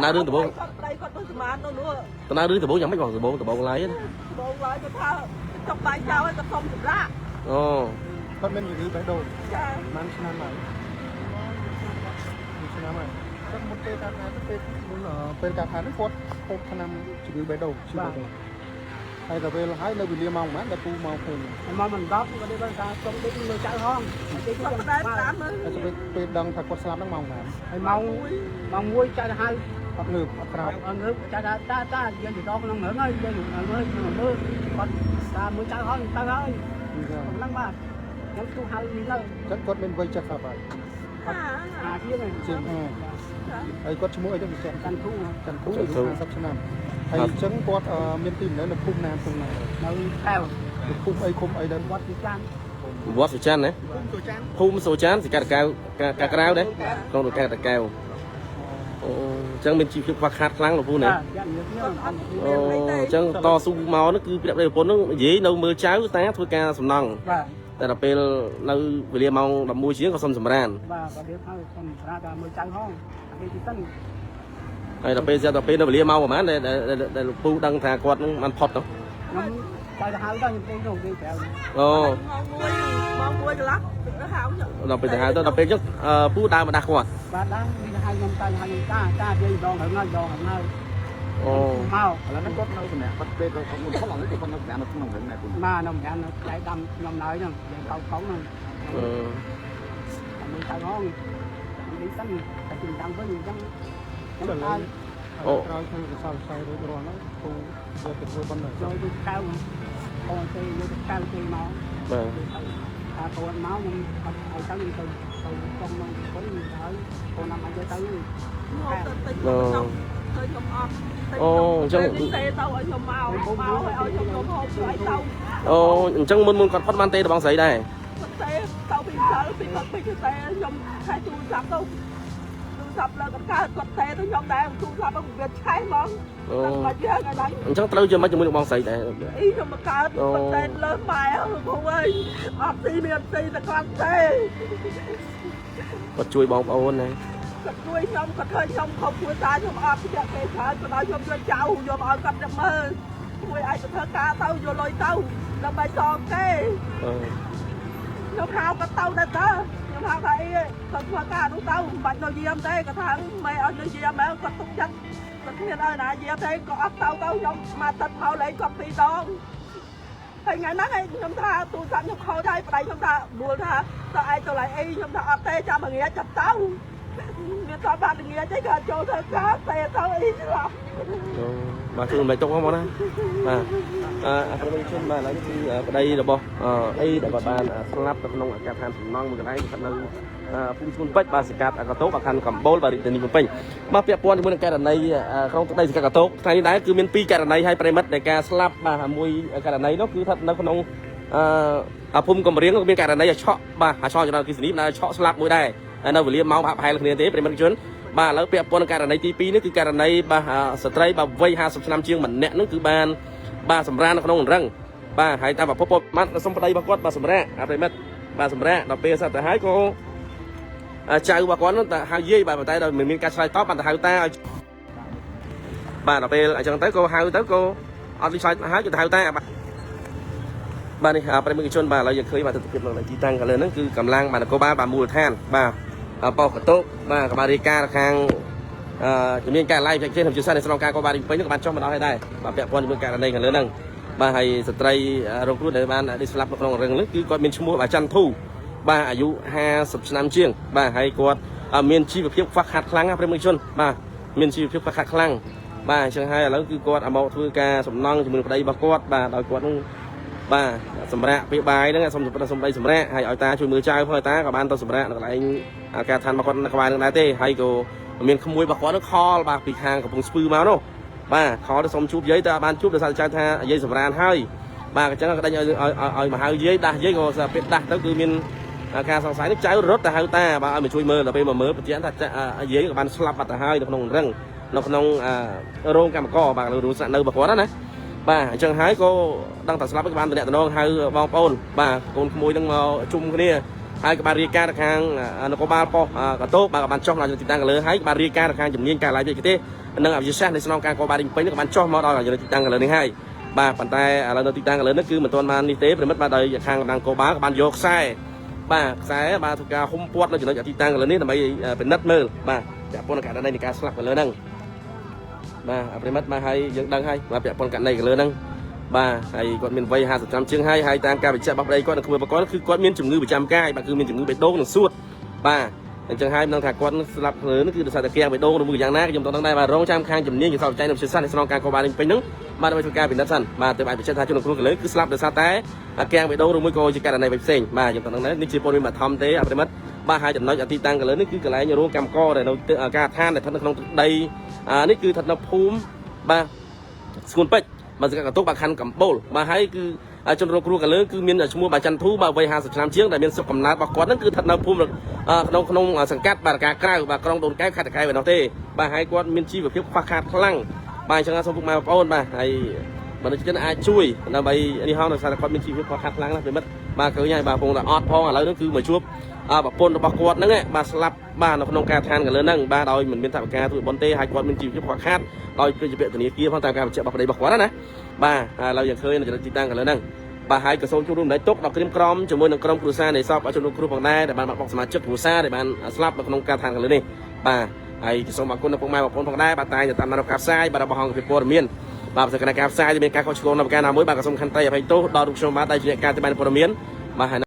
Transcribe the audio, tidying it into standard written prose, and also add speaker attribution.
Speaker 1: ដំណើររឿងដំបូង
Speaker 2: គាត់ប្តីគាត់ទៅសមានទៅនោះ
Speaker 1: ដំណើររឿងដំបូងយ៉ាងម៉េចបងដំបូងដំបូងឡើយណា
Speaker 2: បងឡើយគាត់ថាចុកបាយចោលហើយគាត់សុំសម្រាប់
Speaker 1: អូ
Speaker 3: គាត់មានជំងឺបេះដូង
Speaker 2: ចា
Speaker 3: ប្រហែលឆ្នាំហើយមួយឆ្នាំហើយគាត់មុនពេលកើតហេតុពេលមុនពេលកើតហេតុហ្នឹងគាត់ហូបថ្នាំជំងឺបេះដូងជំងឺបេះដូងហើយដល់ពេលហើយនៅវេលាម៉ោងប៉ុន្មានដល់ពូមកឃើញ
Speaker 4: មកមិនដល់ក៏គេថាសុំដេកមើលចៅហងដេក
Speaker 2: គាត់ដែរតាមមើល
Speaker 3: ហើយពេលពេលដឹងថាគាត់ស្លាប់ហ្នឹងម៉ោងប៉ុន្មាន
Speaker 4: ហើយម៉ោងម៉ោង1ចៅទៅហៅ
Speaker 3: អត់ងើបអត់ក្រោក
Speaker 4: អត់ងើបចៅថាតាតាយើងទៅដល់ក្នុងហ្នឹងហើយយើងមើលមើលគាត់តាមើលចៅហងទៅហើយហ្នឹងបាទខ្ញុំទូហៅនេះទៅ
Speaker 3: ចឹងគាត់មានវ័យចិត្តស្រាប់ហើយ
Speaker 4: អាជាង
Speaker 3: ជាងហើយគាត់ឈ្មោះអីទៅចាក់
Speaker 4: កាន់ធូ
Speaker 3: ចន្ទធូអាយុ50ឆ្នាំហើយអញ្ចឹងគាត់មានទីលំនៅនៅភូមិណាភូមិណា
Speaker 4: នៅកែវ
Speaker 3: នៅភូមិអីឃុំអីដែរ
Speaker 4: វត្តទីចាន
Speaker 1: វត្តសុច័ន្ទណាភូមិសុច័ន្ទសង្កាត់កៅកាក្រៅដែរក្នុងតកែតកែវអូអញ្ចឹងមានជីវភាពខ្វះខាតខ្លាំងលោកពូណា
Speaker 4: យ៉ាងនេះខ្ញុំ
Speaker 2: គាត់អត់
Speaker 1: អូ
Speaker 2: មានអីទេ
Speaker 1: អញ្ចឹងតស៊ូមកនោះគឺប្រាប់ប្តីប្រពន្ធនោះនិយាយនៅមើលចៅតាធ្វើការសំណង់
Speaker 4: បាទ
Speaker 1: តែដល់ពេលនៅវេលាម៉ោង11ជាងក៏សុំសម្រាន
Speaker 4: បាទបើរៀបហើយខ្ញុំប្រាប់ថាមើលចៅហងគេទីតិន
Speaker 1: ហើយដល់ពេលស្រាប់ដល់ពេលនៅវេលាម៉ោងប្រហែលដែលដែលលោកពូដឹងថាគាត់នឹងបានផុតនោះ
Speaker 4: ខ្ញុំចៅទៅហៅទៅខ្ញុំទេនោះគេប្រាប់
Speaker 1: អូ
Speaker 2: ម៉ោង1ម៉ោង1កន្លះទៅហៅខ្ញុំ
Speaker 1: ដល់ពេលទៅហៅទៅដល់ពេលអញ្ចឹងពូដើរមកដាស់គាត់
Speaker 4: បាទដែរនេះហៅខ្ញុំទៅហៅខ្ញុំតាតានិយាយដងហើយដងហើយ
Speaker 1: អូ
Speaker 4: មក
Speaker 5: ឥឡូវហ្នឹងគាត់នៅសម្រាប់គាត់ពេលគាត់មុនគាត់ឡើងនេះគាត់នៅសម្រាប់នៅក្នុងហ្នឹងដែរពូ
Speaker 4: មកនៅម្នាក់នៅដៃដាំខ្ញុំឡើយហ្នឹងនិយាយកោកកងហ្នឹង
Speaker 1: អឺ
Speaker 4: តែមើលចៅហងនេះសិនតែជិះតាមវិញអញ្ចឹងខ្ញុំ
Speaker 3: ឥឡូ
Speaker 4: ទៅ
Speaker 3: វក្រោយធ្វើកសលផ្សាយរួចរាល់ហើយពូយកទៅធ្វើបណ្ដោយ
Speaker 4: ចូលទៅកៅកូនទេយកទៅកៅទេមក
Speaker 1: បាទ
Speaker 4: ថាកូនមកខ្ញុំអត់ឲ្យទៅខ្ញុំទៅទៅកងក្នុងកូនខ្ញុំទៅកូនណាមកយកទៅ
Speaker 2: មកទៅទិញខ្ញុំឃើញខ្ញុំអត់ទេទៅឲ្យខ្ញុំមកមកឲ្យខ្ញុំទៅហូបឲ្យទៅ
Speaker 1: អូអញ្ចឹងមុនមុនគាត់ផុតបានទេដល់បងស្រីដែរ
Speaker 2: គាត់ទេទៅពីសិលពីគាត់ពីទេខ្ញុំខែទូរស័ព្ទទៅទូរស័ព្ទលើកកើតគាត់ទេទៅខ្ញុំដែរទូរស័ព្ទវាឆេះហ្មង
Speaker 1: អូ
Speaker 2: គាត់យើងឲ្យឡើង
Speaker 1: អញ្ចឹងត្រូវជាមិនជាមួយនឹងបងស្រីដែរ
Speaker 2: អីខ្ញុំមកកើតគាត់ទេលើម៉ែលោកគ្រូអើយអត់ស៊ីមានស៊ីតែគាត់ទេ
Speaker 1: គាត់ជួយបងប្អូនណា
Speaker 2: គាត់ជួយខ្ញុំគាត់ឃើញខ្ញុំខំគ្រួសារខ្ញុំអត់ពីគេច្រើនគាត់ឲ្យខ្ញុំយកចៅយកឲ្យគាត់ទៅមើលជួយឲ្យទៅធ្វើការទៅយកលុយទៅដើម្បីសងគេ
Speaker 1: អឺ
Speaker 2: ខ្ញុំហៅគាត់ទៅដែរតើខ្ញុំហៅថាអីគាត់ធ្វើការនោះទៅមិនបាច់នៅយាមទេគាត់ថាម៉ែឲ្យនៅយាមហ្មងគាត់ទុកចិត្តគាត់គ្មានឲ្យណាយាមទេក៏អត់ទៅទៅខ្ញុំមកទឹកមកលេងគាត់ពីរដងហើយថ្ងៃហ្នឹងឯងខ្ញុំថាទូរស័ព្ទខ្ញុំខូចហើយប្តីខ្ញុំថាបួលថាតើឯងទៅឡើយអីខ្ញុំថាអត់ទេចាំងាចាប់ទៅមានតបានងាទេគាត់ចូលធ្វើការទេទៅអីស្លាប់
Speaker 1: អូបាទជួយមិនទុកផងបងណាបាទអឺប្រិយជនបាទឥឡូវនេះគឺប្តីរបស់អីដែលគាត់បានស្លាប់នៅក្នុងអាកាសដ្ឋានសំណង់មួយកន្លែងគាត់នៅភូមិស្ងួនពេជ្របាទសង្កាត់កតោបាទខណ្ឌកំបូលបាទរាជធានីភ្នំពេញបាទពាក់ព័ន្ធជាមួយនឹងករណីក្នុងទឹកដីសង្កាត់កតោថ្ងៃនេះដែរគឺមានពីរករណីហើយប្រិមិត្តនៃការស្លាប់បាទមួយករណីនោះគឺស្ថិតនៅក្នុងអឺភូមិកំរៀងក៏មានករណីឆក់បាទឆក់ចរន្តអគ្គិសនីដែលឆក់ស្លាប់មួយដែរនៅវេលាម៉ោងប្រហែលគ្នាទេប្រិមិត្តជនបាទឥឡូវពាក់ព័ន្ធនឹងករណីទី2នេះគឺករណីបាទស្ត្រីបាទវ័យ50ឆ្នាំជាងម្នាក់នឹងគឺបានបាទសម្រាននៅក្នុងរឹងបាទហើយតាមប្រភពព័ត៌មានសុំប្តីរបស់គាត់បាទសម្រាកអប្រិមិត្តបាទសម្រាកដល់ពេលសត្វទៅហើយក៏ចៅរបស់គាត់នោះតែហៅយាយបាទប៉ុន្តែដល់មិនមានការឆ្លើយតបបានតែហៅតាឲ្យបាទដល់ពេលអញ្ចឹងទៅក៏ហៅទៅក៏អត់លឺឆ្លើយហើយក៏ទៅហៅតាបាទបាទនេះប្រិមិត្តជនបាទឥឡូវយើងឃើញបាទទស្សនវិជ្ជានៅទីតាំងកន្លែងហ្នឹងគឺកម្លាំងបាទនគរបាលបាទមូលដ្ឋានបាទប៉ុស្តិ៍កតុបាទក៏បានរាយការណ៍ខាងអឺជំនាញការឡាយផ្សេងៗក្នុងជាសាស្ត្រនៃស្នងការកបាលរីពេញក៏បានចុះមកដល់ហើយដែរបាទពាក់ព័ន្ធជាមួយករណីខាងលើហ្នឹងបាទហើយស្ត្រីរងគ្រោះដែលបានដេកស្លាប់នៅក្នុងរឿងនេះគឺគាត់មានឈ្មោះបាទច័ន្ទធូបាទអាយុ50ឆ្នាំជាងបាទហើយគាត់មានជីវភាពខ្វះខាតខ្លាំងណាប្រិមិត្តជនបាទមានជីវភាពខ្វះខាតខ្លាំងបាទអញ្ចឹងហើយឥឡូវគឺគាត់មកធ្វើការសំណង់ជាមួយប្តីរបស់គាត់បាទដោយគាត់នឹងបាទសម្រាប់ពេលបាយហ្នឹងសុំសុំប្តីសម្រាប់ហើយឲ្យតាជួយមើលចៅផងឲ្យតាក៏បានទៅសម្រាប់នៅកន្លែងការឋានរបស់គាត់នៅក្បែរនឹងដែរទេហើយក៏មានក្មួយរបស់គាត់នោះខលបាទពីខាងកំពង់ស្ពឺមកនោះបាទខលទៅសុំជួបយាយតែអត់បានជួបដោយសារចៅថាយាយសម្រានហើយបាទអញ្ចឹងក៏ដេញឲ្យឲ្យមកហៅយាយដាស់យាយក៏ពេលដាស់ទៅគឺមានការសង្ស័យនេះចៅរត់ទៅហៅតាបាទឲ្យមកជួយមើលដល់ពេលមកមើលបញ្ជាក់ថាយាយក៏បានស្លាប់បាត់ទៅហើយនៅក្នុងរឹងនៅក្នុងរោងកម្មករបាទរោងស្នាក់នៅរបស់គាត់ណាបាទអញ្ចឹងហើយក៏ដឹងតែស្លាប់ក៏បានតំណងហៅបងប្អូនបាទកូនក្មួយនឹងមកជុំគ្នាហ ហើយក៏បានរាយការណ៍ទៅខាងនគរបាលប៉ុស្តិ៍កតោបាទក៏បានចុះដល់ទីតាំងកលើហើយក៏បានរាយការណ៍ទៅខាងជំនាញការឡាយវិទ្យាទេសនិងអវិទ្យាសាស្ត្រនៃស្នងការកបាលពេញក៏បានចុះមកដល់ទីតាំងកលើនេះហើយបាទប៉ុន្តែឥឡូវនៅទីតាំងកលើនេះគឺមិនទាន់បាននេះទេប្រិមិត្តបាទដោយខាងកម្លាំងកបាលក៏បានយកខ្សែបាទខ្សែបាទធ្វើការហ៊ុំព័ទ្ធនៅចំណុចទីតាំងកលើនេះដើម្បីពិនិត្យមើលបាទពាក់ព័ន្ធនឹងករណីនៃការស្លាប់កលើហ្នឹងបាទប្រិមិត្តបាទហើយយើងដឹងហើយបាទពាក់ព័ន្ធករណីកលើហ្នឹងបាទហើយគាត់មានវ័យ50ឆ្នាំជាងហើយហើយតាមការបញ្ជាក់របស់ប្តីគាត់នៅក្មួយបកលគឺគាត់មានជំងឺប្រចាំកាយបាទគឺមានជំងឺបេះដូងនិងសួតបាទអញ្ចឹងហើយមិនដឹងថាគាត់ស្លាប់លើនេះគឺដោយសារតែគាំងបេះដូងឬមួយយ៉ាងណាខ្ញុំមិនដឹងដែរបាទរងចាំខាងជំនាញកសោបចៃនៅវិទ្យាសាស្ត្រនៃស្នងការកបាលពេញហ្នឹងបាទដើម្បីធ្វើការពិនិត្យសិនបាទទើបអាចបញ្ជាក់ថាជនរងគ្រោះកលើគឺស្លាប់ដោយសារតែគាំងបេះដូងឬមួយក៏ជាករណីផ្សេងបាទខ្ញុំមិនដឹងដែរនេះជាព័ត៌មានបឋមទេអប្រិមិត្តបាទហើយចំណុចអទីតាំងកលើនេះគឺកន្លែងរោងកម្មករដែលនៅការដ្ឋានដែលស្ថិតនៅក្នុងទឹកដីនេះគឺស្ថិតនៅភូមិបាទស្ងួនពេជ្របាទសង្កាត់កតុកបាទខណ្ឌកំបូលបាទហើយគឺជនរងគ្រោះកលើគឺមានឈ្មោះបាទចន្ទធូបាទវ័យ50ឆ្នាំជាងដែលមានស្រុកកំណើតរបស់គាត់ហ្នឹងគឺស្ថិតនៅភូមិក្នុងក្នុងសង្កាត់បាទការក្រៅបាទក្រុងដូនកែវខេត្តតាកែវឯណោះទេបាទហើយគាត់មានជីវភាពខ្វះខាតខ្លាំងបាទអញ្ចឹងសូមពុកម៉ែបងប្អូនបាទហើយបើដូចជាអាចជួយដើម្បីនេះហោដោយសារតែគាត់មានជីវភាពខ្វះខាតខ្លាំងណាស់ប្រិមិត្តបាទឃើញហើយបាទកំពុងតែអត់ផងឥឡូវនេះគឺមកជួបប្រពន្ធរបស់គាត់ហ្នឹងបាទស្លាប់បាទនៅក្នុងការឋានកលើហ្នឹងបាទដោយមិនមានថវិកាជួយបុណ្យទេហើយគាត់មានជីវភាពខ្វះខាតដោយប្រជាពលធនាគារផងតាមការបញ្ជាក់របស់ប្តីរបស់គាត់ណាបាទហើយឥឡូវយើងឃើញនៅចំណុចទីតាំងកលើហ្នឹងបាទហើយក៏សូមជួបរួមដៃទុកដល់ក្រៀមក្រំជាមួយនឹងក្រុមគ្រួសារនៃសពជនរងគ្រោះផងដែរដែលបានបាត់បង់សមាជិកគ្រួសារដែលបានស្លាប់នៅក្នុងការឋានកលើនេះបាទហើយក៏សូមអរគុណដល់ពុកម៉ែបងប្អូនផងដែរបាទតែងតែតាមដានការផ្សាយបាទរបស់អង្គភាពព័ត៌មានបាទប្រសិនការផ្សាយមានការខុសឆ្គងនៅប្រការណាមួយបាទក៏សូមខន្តីអភ័យទោសដល់រូបខ្ញុំបាទដែលជាអ្នកការតាមព័ត៌មានបាទហើយ